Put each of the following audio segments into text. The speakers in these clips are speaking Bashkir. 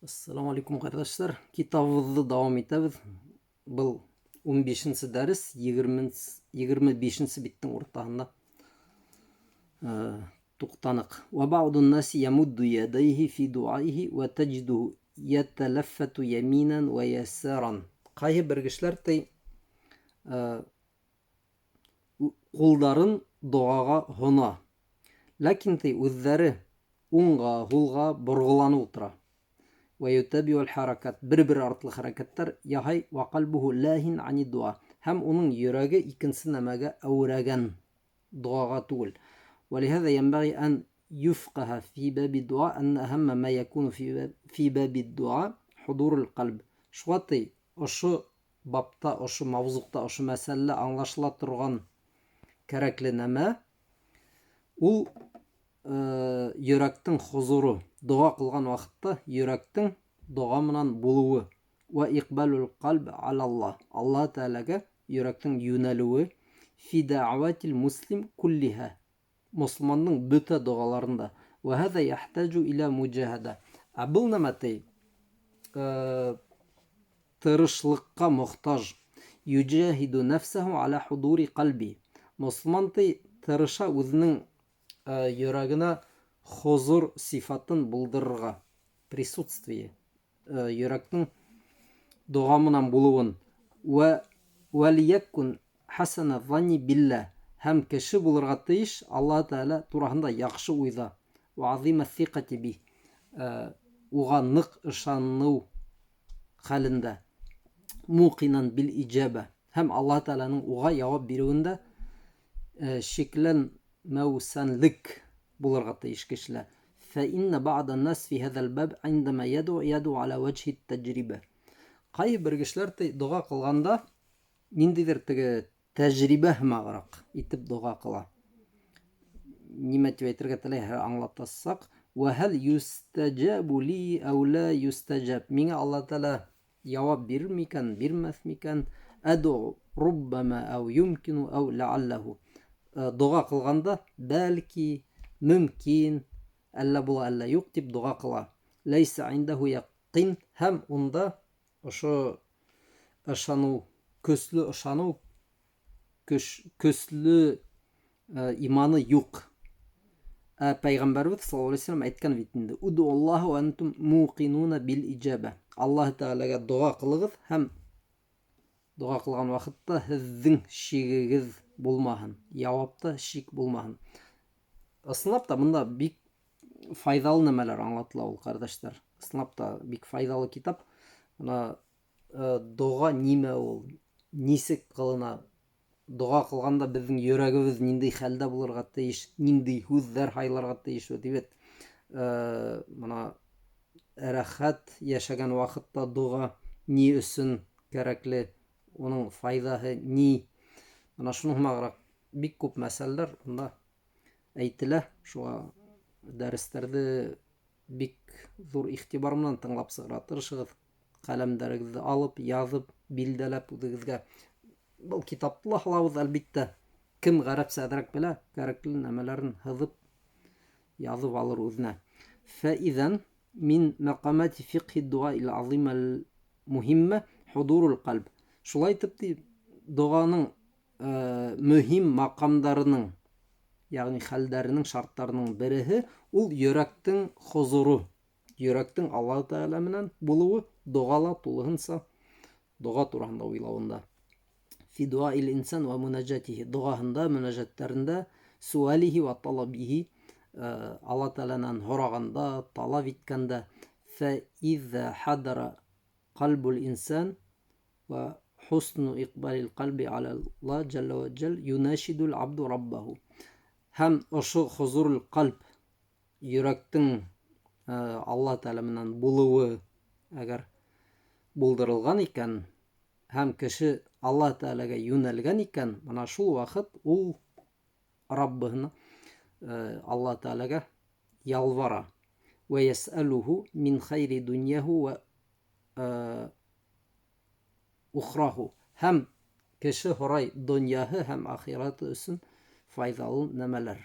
Ассаламу алейкум, ҡәрҙәштәр. Китабыбыҙҙы дауам итәбеҙ. Был 15-нсе дәрес, 25-нсе биттең уртаһында туҡтаныҡ. Ва баъдун наси ямудду ядайһи фи дуаихи ва таҗидуху яталаффату яминан ва ясаран. Ҡайһы бер кешеләр ти ҡулдарын доғаға һона. Ләкин ти үҙҙәре уңға, һулға борғоланып ултыра. Вә ютабиул хәрәкәт, бер-бер артлы хәрәкәттәр яһай, вә ҡәлбүһү ләһин ани дуа, һәм уның йөрәге икенсе нәмәгә әүрәгән, доғаға түгел. Вә лиһәҙә йәнбәғи ән юфҡаһа фи бәби дуа әннә әһәммә мә йәкүну фи бәби дуа худурул ҡәлб. Шуға ти, ошо бапта, ошо мавзуҡта, ошо мәсьәләлә аңлашыла торған кәрәкле нәмә ул йөрәктең хозуры, доға ҡылған ваҡытта йөрәктең доға менән булыуы, вә иҡбалул ҡәлб алаллаһ, Аллаһ Тәғәләгә йөрәктең йүнәлеүе, фи дәғәүәтил муслим куллиһа, мосолмандың бөтә доғаларында, вә һәҙә яхтажу иля мужаһада. Ә был нәмә ти тырышлыҡҡа мохтаж. Юджаһиду нәфсәһу аля худури ҡәлби. Мосолман ти тырыша үҙенең йөрәгенә хозур сифатын булдырырға, присутствие, йөрәктең доға менән булыуын, вә вәлиякун хәсәнә занни билла, һәм кеше булырға тейеш Аллаһ Тәғәлә тураһында яҡшы уйҙа, вә азима сиҡати би, уға ныҡ ышаныу хәлендә, муҡинан бил ижаба, һәм Аллаһ Тәғәләнең уға яуап биреүендә шикләнмәүсәнлек булырға тейеш кешелә. Фә иннә баъда нас фи һәҙәл баб индәмә ядउ ядउ аля вәҗһи тәҗрибә. Ҡайһы бер кешеләр доға ҡылғанда ниндәйҙер теге тәжрибә һымағыраҡ итеп доға ҡыла. Нимә тип әйтергә теләй, аңлатасаҡ. Вә һәл юстәҗәбу ли әү ла юстәҗәб. Миңә Аллаһ Тәғәлә яуап бирер микән, бирмәҫ микән? Әдү руббама әү юмкину әү ләалләһу. Доға ҡылғанда бәлки, мөмкин, әллә була, әллә юҡ тип доға ҡыла. Ләйсә индәһу яҡин, һәм унда ошо ышаныу, көслө ышаныу, көслө иманы юҡ. Ә Пәйғәмбәребеҙ саллаллаһу алейһи ва сәлләм әйткән бит инде: "Удуллаһа ва антум муқинуна бил иҗаба". Аллаһ Тәғәләгә доға ҡылығыҙ һәм доға ҡылған ваҡытта һеҙҙең шигегеҙ булмаһын, яуапта шик булмаһын. Ысынлап та бында бик файҙалы нәмәләр аңлатыла ул, ҡәрҙәштәр. Ысынлап та бик файҙалы китап. Бына доға нимә ул, нисек ҡылына, доға ҡылғанда беҙҙең йөрәгебеҙ ниндәй хәлдә булырға тейеш, ниндәй һүҙҙәр һайларға тейеш, тип бит. Бына рәхәт йәшәгән ваҡытта доға ни өсөн кәрәкле, уның файҙаһы ни. Бына шуның һымағыраҡ бик күп мәсьәләләр унда әйтелә. Шуға дәрестәрҙе бик ҙур иғтибар менән тыңлап сығырға тырышығыҙ. Ҡәләмдәрегеҙҙе алып, яҙып, билдәләп үҙегеҙгә. Был китапты ла һалабыҙ, әлбиттә. Кем ғәрәпсә әҙерәк белә, кәрәкле нәмәләрен һыҙып, яҙып алыр үҙенә. Фәиҙән мин мәҡәмәти фиҡһи дуа ил азима муһиммә худурул ҡәлб. Шулай итеп, ти, доғаның мөһим маҡамдарының, йәғни хәлдәренең, шарттарының береһе ул йөрәктең хозуры, йөрәктең Аллаһ Тәғәлә менән булыуы, доғала тулыһынса доға тураһында уйлауында. Фи дуа ил инсан ва мунаджатихи, доғаһында, мөнәжәттәрендә, суалихи ва талабихи, Аллаһ Тәғәләнән һорағанда, талап иткәндә, фә иза хадара ҡалбул инсан ва хусну иҡбалил ҡәлби аля Аллаһ джалля ва джал юнашидул абду раббаху. Һәм ошо хузурул ҡәлб, йөрәктең Аллаһ Тәғәлә менән булыуы әгәр булдырылған икән, һәм кеше Аллаһ Тәғәләгә йүнәлгән икән, бына шул ваҡыт ул Раббыһына, Аллаһ Тәғәләгә ялвара. Вә йәсәлүһү мин хайри дуньяһу вә ухраху. Һәм кеше һорай донъяһы һәм ахираты өсөн файҙалы нәмәләр.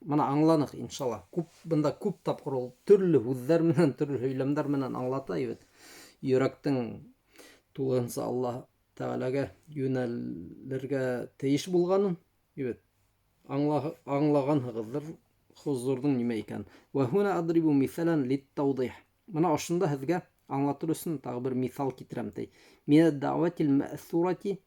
Мына аңланыҡ, иншалла. Күп, бында күп тапҡыр ул төрлө һүҙҙәр менән, төрлө һөйләмдәр менән аңлата бит. Йөрәктең тулыһынса Аллаһ Тәғәләгә йүнәлергә тейеш булғанын, бит. Аңлағанһығыҙҙыр хозурҙың нимә икәнен. Вә һуна адрибу миҫәлән литтауҙих. Мына ошонда һеҙгә аңлатыр өсөн тағы бер миҫал китерәм ти. Минәд дәғүәтил мәҫурати,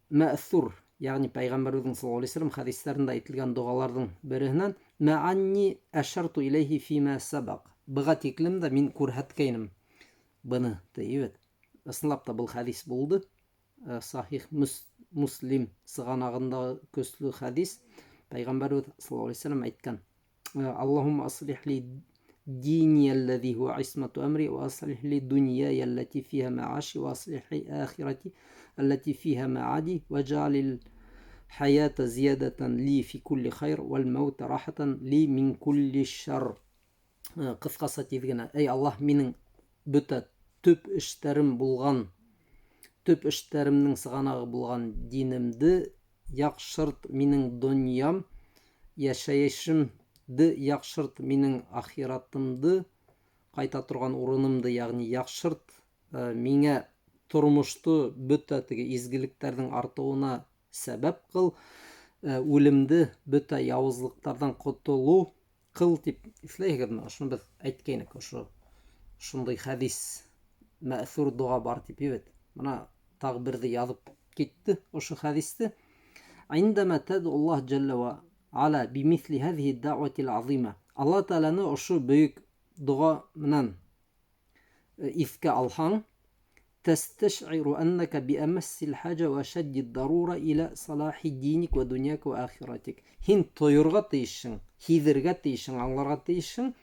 мәҫур, ягъни пәйғәмбәребеҙҙең саллаллаһу алейһи вәсәлләм хәдистәрендә әйтелгән доғаларҙың береһенән мә анни әшәрту иләйһи фимә сабаҡ. Быға тиклем дә мин күрһәткәйнем быны ти, бит. Ысынлап та был хәдис булды. Сахих Муслим сығанағындағы көслө хәдис. Пәйғәмбәребеҙ саллаллаһу алейһи вәсәлләм әйткән: Аллаһумма аслих ли дини аллази хуа исмату амри ва аслих ли дуньяя аллати фиха мааши ва аслих ли ахирати аллати фиха маади ва джалил хаята зиядатан ли фи кулли хайр вал маута рахатан ли мин кулли шар. Ҡыҫҡаса тиҙ генә: Эй Аллаһ, минең бөтә төп эштәрем булған, төп эштәремдең сығанағы булған динемде яҡшырт, минең донъям, йәшәйешемде яҡшырт, минең ахиратымды, ҡайта торған урынымды, ягъни яҡшырт, миңә тормошто бөтә теге изгелектәрҙең артыуына сәбәп ҡыл, үлемде бөтә яуызлыҡтарҙан ҡотолоу ҡыл тип иҫләйһегеҙме? Ошоно беҙ әйткәйнек, ошо шундай хәдис, мәҫур доға бар тип, бит. Мына тағы берҙе яҙып китте ошо хәдисте. Индәмә тәдү Аллаһ джәллә вә аля бимиҫли һәҙиһи дәғүәтил азима. Аллаһ Тәғәләне ошо бөйөк доға менән иҫкә алһаң, тәстәширу әннәкә биәмәссил хаҗа вә шәддид дарура иля салахи диник вә дуньяк вә ахиратик. Һин тойорға тейешһең, һиҙергә тейешһең, аңларға тейешһең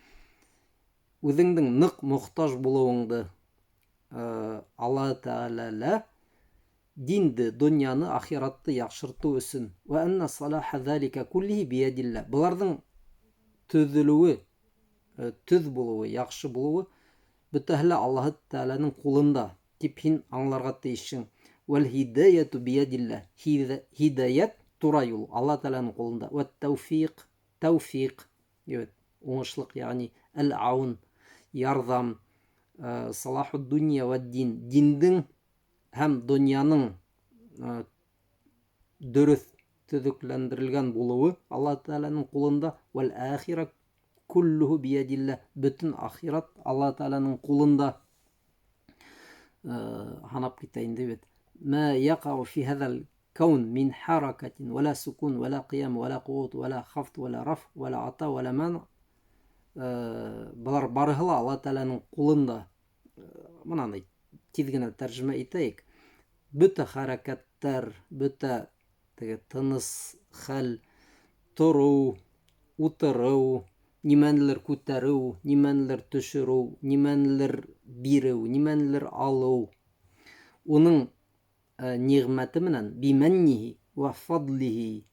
үҙеңдең ныҡ мохтаж булыуыңды Аллаһ Тәғәләлә динде, донъяны, ахиратты яҡшыртыу өсөн. Вә әннә салаха залика куллихи биядилла. Быларҙың төҙөлөүе, төҙ булыуы, яҡшы булыуы бөтәһе лә Аллаһ Тәғәләнең ҡулында тип һин аңларға тейешһең. Вәл һидаяту биядилла. Һидаят тура юл Аллаһ Тәғәләнең ҡулында. Вә тәүфиҡ, тәүфиҡ, evet, уңышлыҡ, ягъни әл-аун, ярҙам, салахуд дунья вә дин, диндең һәм донъяның дөрөҫ төҙөкләндерелгән булыуы Аллаһ Тәғәләнең ҡулында. Вәл ахира куллуху биядилла, бөтөн ахират Аллаһ Тәғәләнең ҡулында. Һанап китә инде бит. Ма яҡау фи һәҙәл каун мин хәрәкәтин вә ла сукун вә ла ҡиям вә ла ҡуут вә ла хафт вә ла раф вә ла ата вә ла ман. Былар барыһы ла Аллаһ Тәғәләнең ҡулында. Мынаны тиҙ генә тәржемә итәйек. Бөтә хәрәкәттәр, бөтә теге тыныс хәл, тороу, утырыу, нимәнелер күтәреү, нимәнелер төшөрөү, нимәнелер биреү, нимәнелер алыу, уның ниғмәте менән бимәнниһи вә фадлиһи,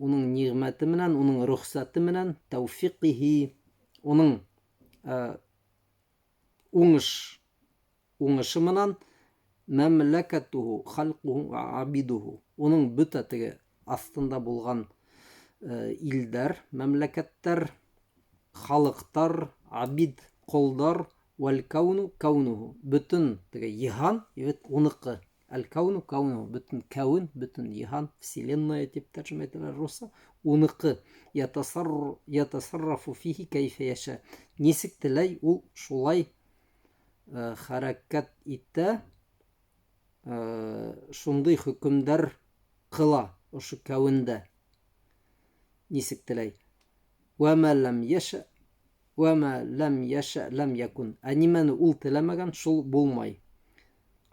уның ниғмәте менән, уның рөхсәте менән, тәүфиҡиһи, уның уңышы менән, мәмләкәтуһу, халҡуһу вә абидуһу, уның бөтә теге аҫтында булған илдәр, мәмләкәттәр, халыҡтар, абид, ҡолдар, вәл кауну каунуһу, бөтөн теге йыһан, evet, уныҡы. Әл кауну каунуһу, бөтөн кәүен, бөтөн йыһан, вселенная тип тәржемә итәләр русса, уныҡы. Ятасаррафу фихи кәйфә йәшә. Нисек теләй, ул шулай хәрәкәт итә, шундай хөкөмдәр ҡыла ошо кәүендә. Нисек теләй. Вә мә ләм йәшә, вә мә ләм йәшә ләм якун. Ә нимәне ул теләмәгән, шул булмай.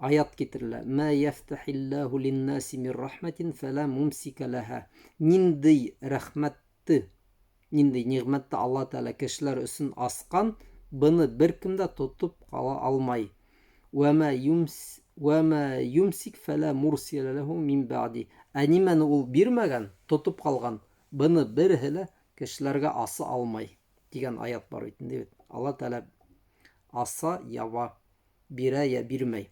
Аят китерелә. Мә яфтахиллаху линнаси мин рахматин фәлә мумсика лаһа. Ниндәй рәхмәтте, ниндәй ниғмәтте Аллаһ Тәғәлә кешеләр өсөн асҡан, быны бер кем дә тотоп ҡала алмай. Вә мә юмсик фәлә мурсила ләһу мин бәъди. Ә нимәне ул бирмәгән, тотоп ҡалған, быны береһе лә кешеләргә аса алмай тигән аят бар бит инде бит. Аллаһ Тәғәлә аса, яба, бирә йә бирмәй.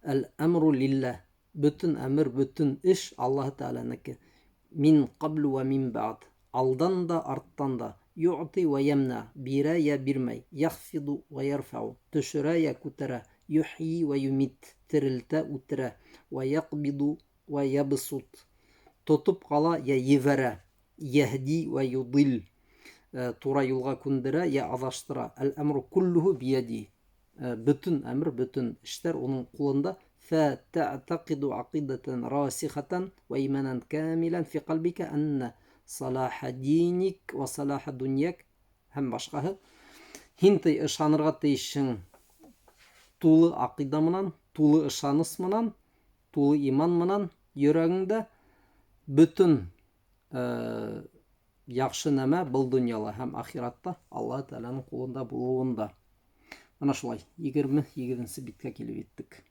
Әл-әмру лилләһ. Бөтөн әмер, бөтөн эш Аллаһы Тәғәләнеке. Мин ҡаблу вә мин бәғд. Алдан да, арттан да. Юъти вә йәмнә. Бирә йә бирмәй. Яхфиду вә ярфау. Төшөрә йә күтәрә. Юхйи вә юмит. Терелтә, үтерә. Вә яҡбиду вә ябсут. Тотоп ҡала йә ебәрә. Йәһди вә юдил. Тура юлға күндерә йә аҙаштыра. Әл-әмру куллуху бияди. Бөтөн әмер, бөтөн эштәр уның ҡулында. فَتَعْتَقِدُ عَقِيدَةً رَاسِخَةً وَإِيمَانًا كَامِلًا فِي قَلْبِكَ أَنَّ صَلَاحَ دِينِكَ وَصَلَاحَ دُنْيَاكَ һәм башҡаһы. Һин ти ышанырға тейешһең тулы аҡиҙа менән, тулы ышаныс менән, тулы иман менән йөрәгеңдә бөтөн яҡшы нәмә был донъяла һәм ахиратта Аллаһы Тәғәләнең ҡулында булыуында. Бына шулай 28-нсе биткә килеп еттек.